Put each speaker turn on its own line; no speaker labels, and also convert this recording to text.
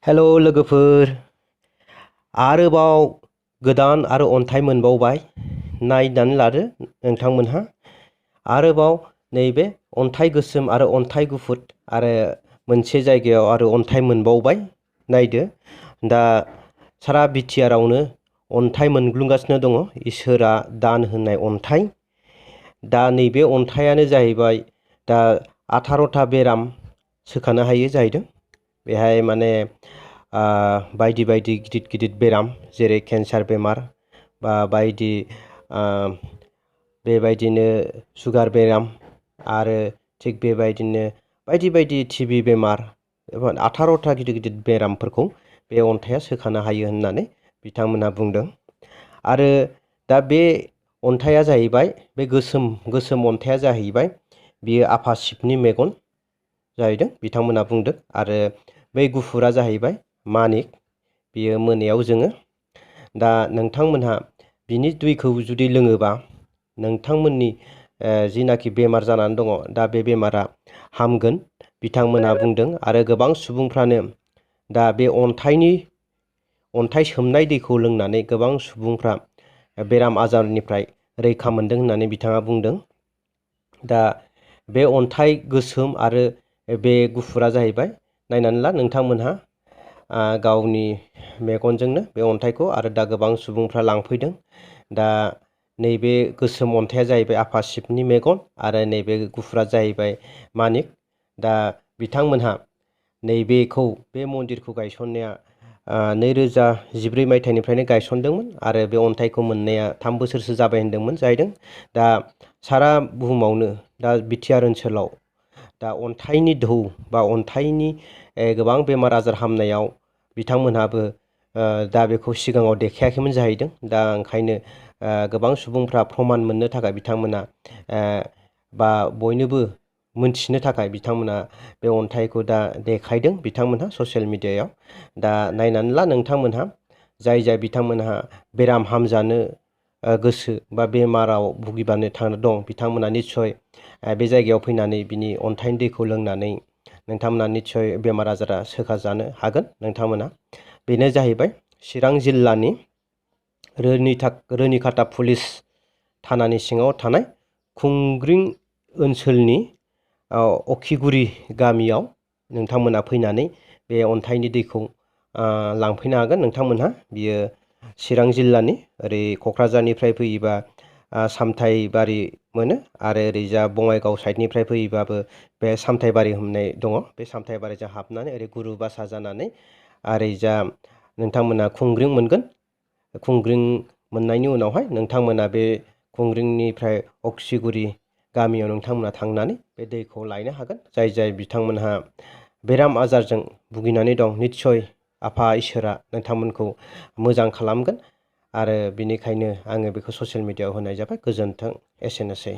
हेल' लोगोफोर, आरोबाव गोदान आरो अन्थाइ मोनबावबाय। नायनानै लादो नोंथांमोनहा। आरोबाव नैबे अन्थाइ गोसोम आरो अन्थाइ गुफुर आरो मोनसे जायगायाव आरो अन्थाइ मोनबावबाय। नायदो, दा सारा बिटिआरआवनो अन्थाइ मोनग्लुंगासिनो दङ। इसोरा दान होनाय अन्थाइ। दा नैबे अन्थाइयानो जाहैबाय दा 18टा बेराम सोखानो हायो जाहैदों। बेहाय माने बायदि बायदि गिदिर गिदिर बेराम जेरै केन्सार बेमार बा बायदि बेबायदिनो सुगार बेराम आरो थिग बेबायदिनो बायदि बायदि टिबि बेमार 18टा गिदिर गिदिर बेरामफोरखौ बे अन्थाइया सोखानो हायो होननानै बिथांमोनहा बुंदों। आरो दा बे अन्थाइया जाहैबाय, बे गोसोम अन्थाइया जाहैबाय, बियो आफा शिबनि मेगन जाहैदों बिथांमोनहा बुंदों। आरो बै गुफुरा जाहैबाय मानिक, बियो मोनायाव जोङो। दा नोंथांमोनहा बिनि दैखौ जुदि लोङोबा नोंथांमोननि जिनाखि बेमार जानानै दङ, दा बे बेमारा हामगोन बिथांमोनहा बुंदों। आरो गोबां सुबुंफ्रानो दा बे अन्थाइ सोमनाय दैखौ लोंनानै गोबां सुबुंफ्रा बेराम आजारनिफ्राय रैखा मोनदों होननानै बिथाङा बुंदों। दा बे अन्थाइ गोसोम आरो बे गुफुरा जाहैबाय, नायनानै ला नोंथांमोनहा गावनि मेगनजोंनो बे अन्थाइखौ। आरो दा गोबां सुबुंफ्रा लांफैदों। दा नैबे गोसोम अन्थाइया जाहैबाय आफा शिबनि मेगन आरो नैबे गुफुरा जाहैबाय मानिक। दा बिथांमोनहा नैबेखौ, बे मन्दिरखौ गायसननाया 2014 मायथाइनिफ्रायनो गायसनदोंमोन आरो बे अन्थाइखौ मोननाया 3 बोसोरसो जाबाय होनदोंमोन जाहैदों। दा सारा बुहुमावनो, दा बिटिआर ओनसोलाव दा अन्थाइनि दोहौ बा अन्थाइनि गोबां बेमार आजार हामनायाव बिथांमोनहाबो दा बेखौ सिगाङाव देखायाखैमोन जाहैदों। दा ओंखायनो गोबां सुबुंफ्रा प्रमान मोननो थाखाय बिथांमोना बा बयनोबो मोनथिनो थाखाय बिथांमोना बे अन्थाइखौ दा देखायदों बिथांमोनहा ससियेल मिडियायाव। दा नायनानै ला नोंथांमोनहा, जाय बिथांमोनहा बेराम हामजानो गोसो बा बेमाराव भुगिबानो दं, बिथांमोना निस्सय बे जायगायाव फैनानै बिनि अन्थाइनि दैखौ लोंनानै नोंथांमोना निस्सय बेमार आजारा सोखाजानो हागोन। नोंथांमोना बेनो जाहैबाय चिरां जिल्लानि रोनिखाता पुलिस थानानि सिङाव थानाय खुंग्रिं ओनसोलनि अखिगुरि गामियाव नोंथांमोना फैनानै बे अन्थाइनि दैखौ लांफैनो हागोन। नोंथांमोनहा बियो चिरां जिल्लानि, ओरै क'क्राझारनिफ्राय फैयोबा सामथाइबारि मोनो आरो ओरैजा बङाइगाव साइडनिफ्राय फैयोबाबो बे सामथाइबारि होननाय दङ। बे सामथाइबारिजों हाबनानै ओरै गुरुबासा जानानै ओरैजा नोंथांमोना खुंग्रिं मोनगोन। खुंग्रिं मोननायनि उनावहाय नोंथांमोना बे खुंग्रिंनिफ्राय अक्सिगुरि गामियाव नोंथांमोना थांनानै बे दैखौ लायनो हागोन। जाय बिथांमोनहा बेराम आजारजों भुगिनानै दं, निस्सय आफा इसोरा नोंथांमोनखौ मोजां खालामगोन। आरो बिनिखायनो आङो बेखौ ससियेल मिडियायाव होनाय जाबाय। गोजोन्थों, एसेनोसै।